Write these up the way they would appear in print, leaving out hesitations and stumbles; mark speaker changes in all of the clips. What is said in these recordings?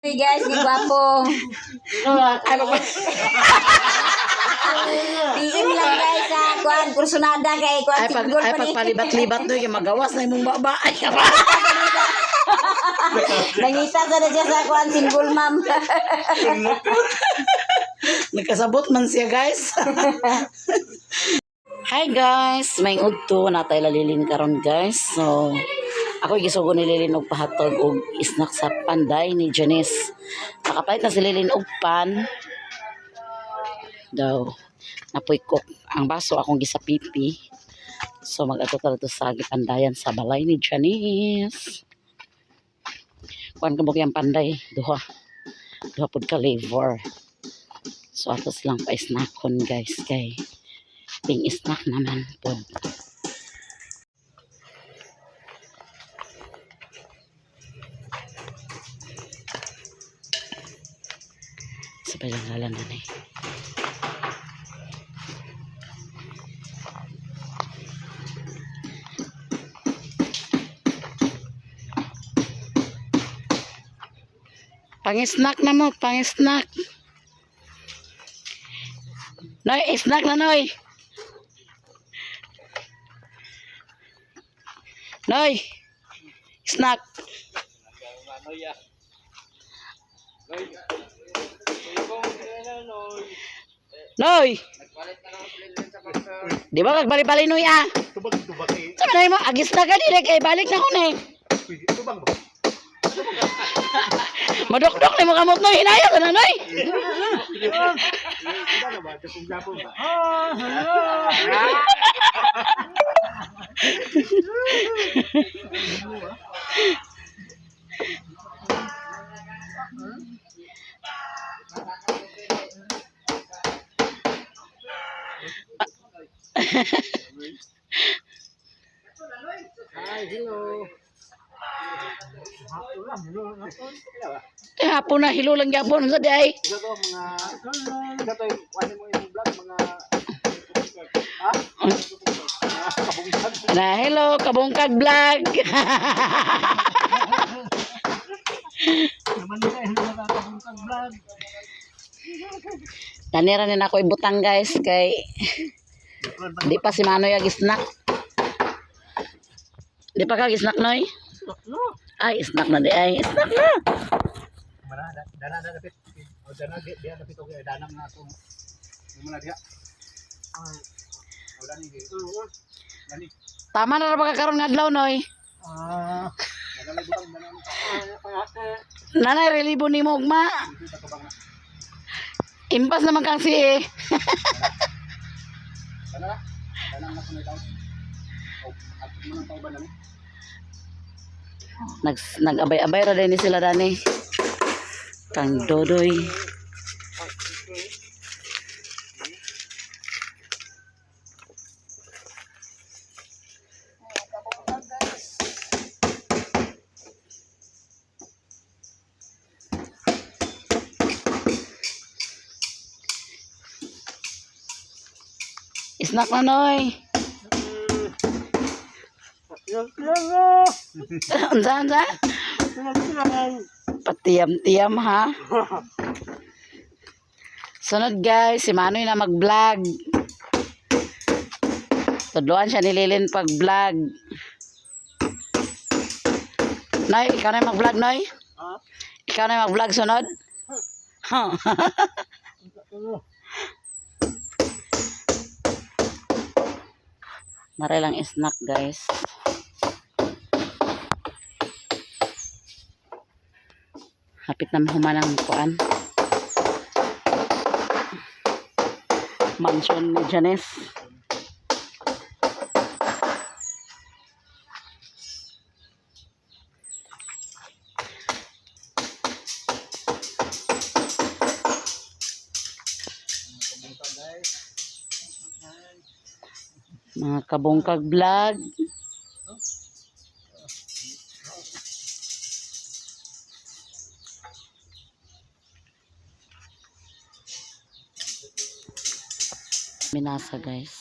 Speaker 1: Hey guys, ni gwapo.
Speaker 2: Ay, pagpa-
Speaker 1: PM lang guys sa kuan kursunada kay kuan
Speaker 2: ay, pag,
Speaker 1: single
Speaker 2: ay
Speaker 1: pa ni.
Speaker 2: pagpalibat-libat no, yung magawas na imong baba. Ay, kaba.
Speaker 1: Nangita sa na siya sa kuan single ma'am.
Speaker 2: Nagkasabot man siya, guys. Hi guys, may udto natay lalilin karon, guys. So ako gisugo ni Lilin og pahatog og snack sa panday ni Janice. Nakapalit na si Lilin og pan. Daw napoy cook ang baso akong gisapipi. So mag-adto ta dito sa gipandayan sa balay ni Janice. Kuan ka mo kayang panday duha. Duha pud ka flavor. So atos lang pa snackon guys kay ping snack naman pod. Sabay lang lalan na eh. Pang-snack na mo, pang-snack. Noy, snack na Noy. Noy, snack. Noy. Di ba kagbali-bali Noy ah?
Speaker 3: Tubag tubag eh.
Speaker 2: Sabi na mo, agis na ka direk eh, balik na ko na eh.
Speaker 3: Tubag ba?
Speaker 2: Madokdok na mo kamot Noy, hinaya ka na Noy.
Speaker 3: Tubag ba? Japong japong ba? Hi, hello.
Speaker 2: Eh, hapon na hilo lang gyapon sa di ay.
Speaker 3: Isa to mga isa to yung kuhanin mo yung vlog mga ha? Kabungkag.
Speaker 2: Na hello, kabungkag vlog.
Speaker 3: Naman nila yung mga kabungkag vlog.
Speaker 2: Tanira ni nako ibutang guys kay di pa si Manoy ag snack. Di pa ka snack Noy? Ay, snack na di ay. Snack na.
Speaker 3: Mana dana dana dapit. O dana di dia dapit og dana nga akong mo na diha. O dani di. Dani.
Speaker 2: Tama na ra ba ka karon nga adlaw Noy?
Speaker 3: Ah, dana may butang dana.
Speaker 2: Nanay relibo nimo ugma.
Speaker 3: Dito ta na.
Speaker 2: Impas naman kang si eh.
Speaker 3: Dana na. Dana nga akong itaw. O at mo nang tauban dani.
Speaker 2: Nag nag-abay-abay ra din ni sila dani. Kang Dodoy. Snack na Noy. Unsa unsa? Patiyam-tiyam ha. Sunod guys, si Manoy na mag-vlog. Tudluan siya ni Lilin pag-vlog. Noy, ikaw na yung mag-vlog, Noy?
Speaker 3: Ha?
Speaker 2: Ikaw na yung mag-vlog sunod? Mare lang snack guys. Hapit na mahuman ang kuan. Mansion ni Janice. Mga kabungkag vlog. Minasa guys.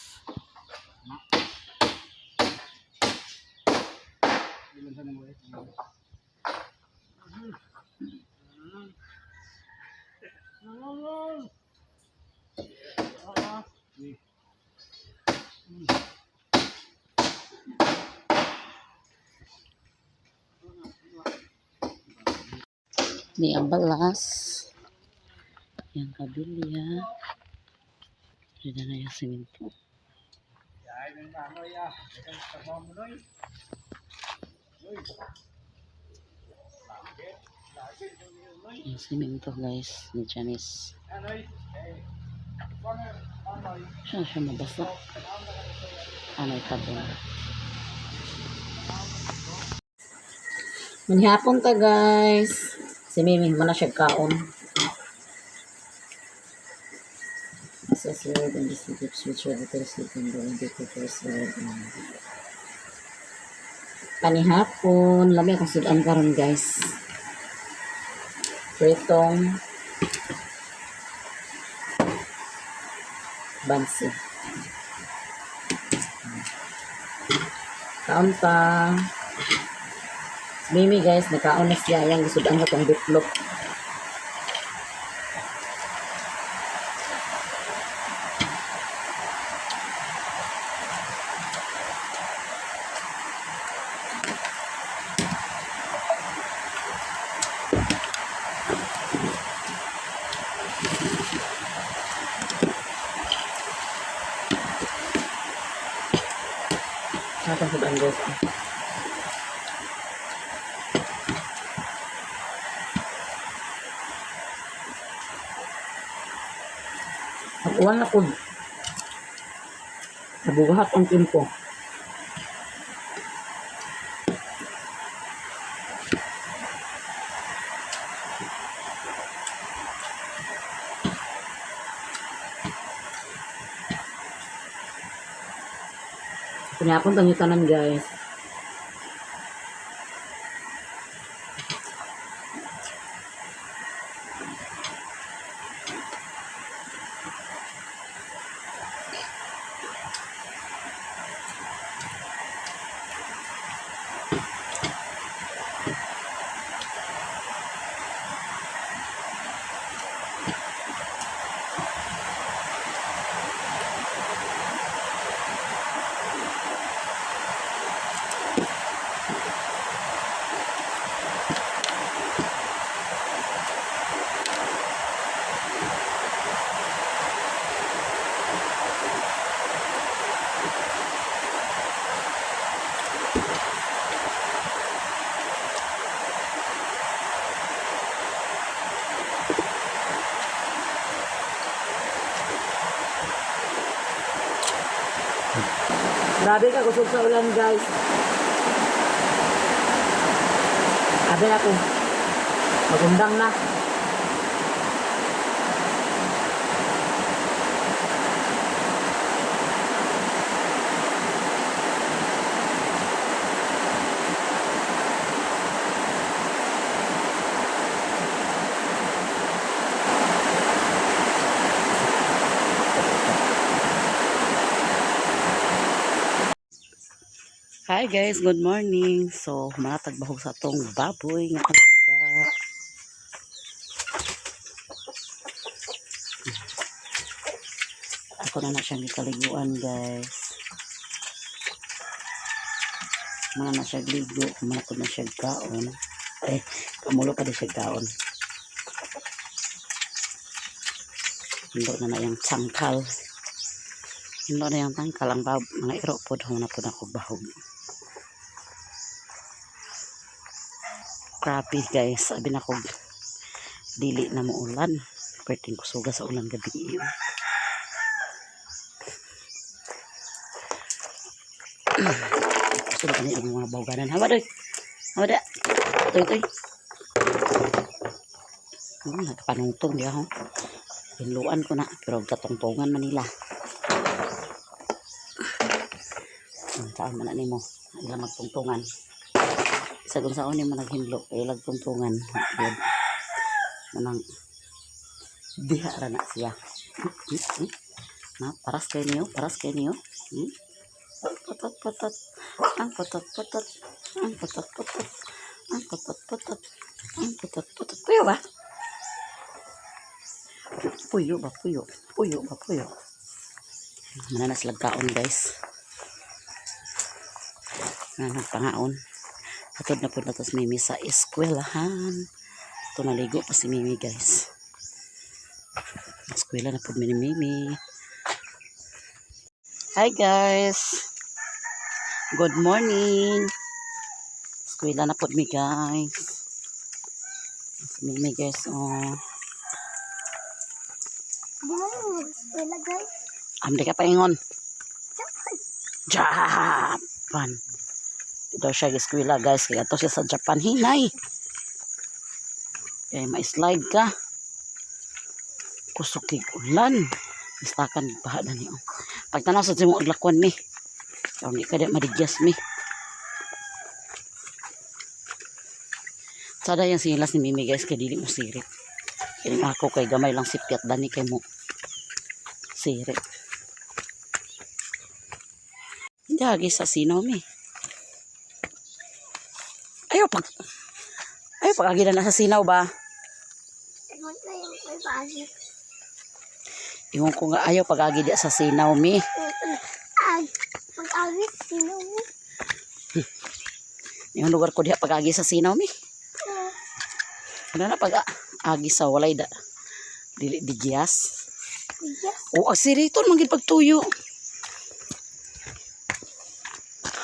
Speaker 2: Ni ang balas. Yang kabilya. Rida na yung simento. Yung simento, guys, ni Janice. Siya siya mabasa. Ano itabon. Manihapon ta, guys. Si Mimi, mana siya kaon. Says Lord and this gives which are the sleeping doing the first Lord. Panihapon, lami akong sudan karon, guys. Pritong bansi. Kaon pa. Si Mimi, guys, nakaon na siya. Yang gisudan ko tong bitlog. Atong sudan, guys. Nakuha na ko. Nabuhat ang timpo. Kunyapon tang tanan, guys. Grabe ka kusog sa ulan, guys. Abi ako. Magundang na. Hi guys, good morning. So, manatag bahog sa atong baboy nga alaga. Ako na na siyang gikaliguan, guys. Mana na siya ligo, mana po na siya kaon. Eh, kamulo pa di siya kaon. Hindo na na yung tangkal. Hindo na yung tangkal ang bab mga iro po na po na ko bahog. Grabe guys, sabi na ko dili na mo ulan. Perting kusuga sa ulan gabi iyo. Gusto na ang mga bawganan. Hawa doy. Hawa da. Toy toy. Nagpanungtong diya ho. Hinluan ko na pero katungtungan Manila. Ang saan man na nimo ila magtungtungan. Sa kung saan nimo naghinlo kay ilag tungtungan. Yun. Manang diha ra na siya. Na paras kay niyo, paras kay niyo. Hmm? Patot patot. Ang patot patot. Ang patot patot. Ang patot patot. Ang patot patot. Puyo ba? Puyo ba? Puyo. Puyo ba? Puyo. Mananas lagkaon, guys. Nanag pangaon. Hatod na po na tos mimi sa eskwelahan. Ito, naligo pa si Mimi, guys. Eskwela na po ni Mimi. Hi, guys. Good morning. Eskwela na po mi, guys. Si Mimi, guys, oh.
Speaker 1: Wow, eskwela, guys.
Speaker 2: Amdi ka paingon. Japan. Di daw siya eskwela, guys. Kaya to siya sa Japan. Hinay. Kaya ma-slide ka. Kusog kay ulan. Istakan baha na niyo. Pagtanaw sa mo aglakwan mi. Kaya hindi ka di madigyas mi. Sada yung silas ni Mimi, guys, kay dili mo sirit. Kaya ako kay gamay lang sipyat dani kay mo sirit. Hindi sa sino mi. Ayaw pag agi na sa sinaw ba?
Speaker 1: Ingon na yung may bago.
Speaker 2: Ingon ko nga ayaw pag agi di sa sinaw mi.
Speaker 1: Ay, pag-agit, sino mo?
Speaker 2: Yung lugar ko diha pag agi sa sinaw mi. Ano na pag agi sa walay da dili digyas.
Speaker 1: Yes.
Speaker 2: O ang siriton man gid pagtuyo.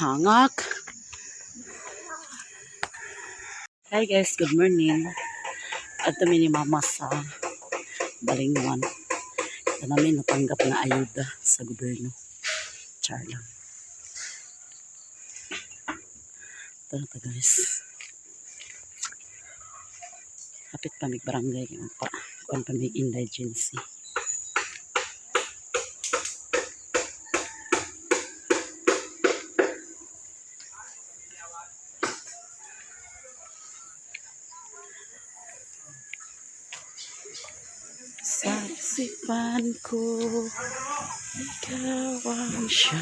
Speaker 2: Hangak. Hi guys, good morning. At kami ni Mama sa Balingwan. Ito namin natanggap na ayuda sa gobyerno. Char lang. Ito na to, guys. Kapit pa mig barangay pa. Kuan pa mig indigency. Sa isipan ko, ikaw ang siya.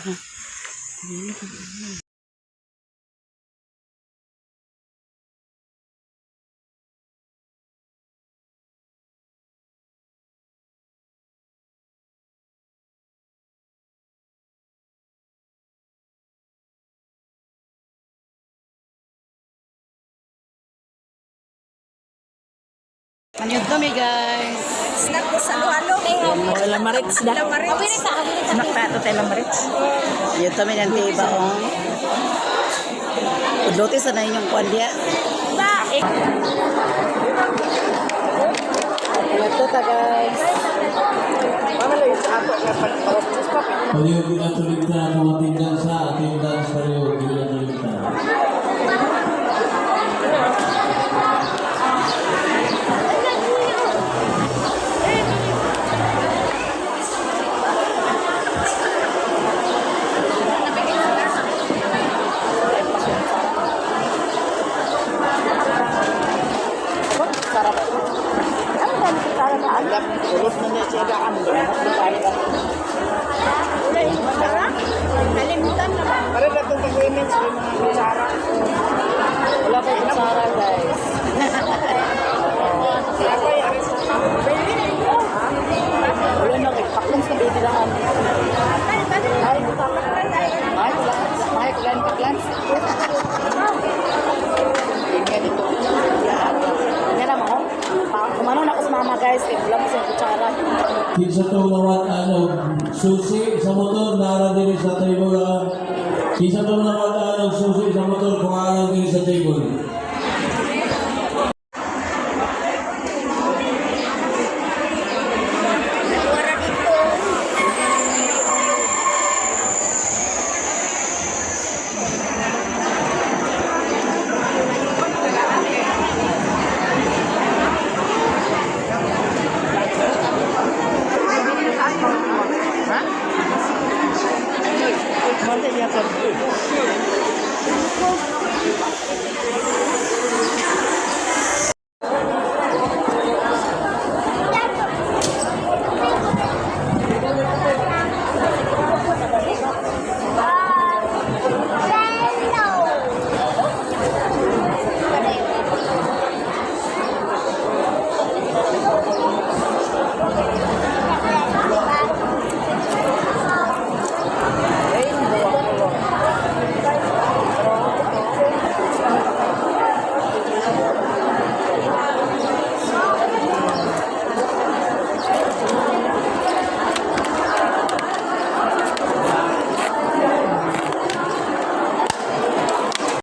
Speaker 2: Manyod kami, guys.
Speaker 1: Snack ko sa halo.
Speaker 4: Lamarits na.
Speaker 1: Lamarits.
Speaker 4: Snack ta ito tayo lamarits.
Speaker 2: Manyod kami ng tiba, oh. Udlote sa na inyong kuwan diya. Ito ta, guys.
Speaker 5: Paliw ginatuligta at mga tindansa at tindans paliw ginatuligta.
Speaker 4: Ulot na niya siya daan.
Speaker 1: Kalimutan na ba?
Speaker 4: Para na itong pag-women's may mga kutsara.
Speaker 2: Wala pa yung kutsara, guys. Wala na, paklong sa baby lang. Ay, ay, wala. Ay, wala yung paklans.
Speaker 4: Ganyan ito.
Speaker 2: Yan na mo. Kumano na ako sa mama, guys. Kaya wala mo sa kutsara.
Speaker 5: Kinsa tong nawat ano, susi sa motor, nara diri sa table. Ah. Kinsa tong nawat ano, susi sa motor, kuhaan diri sa table.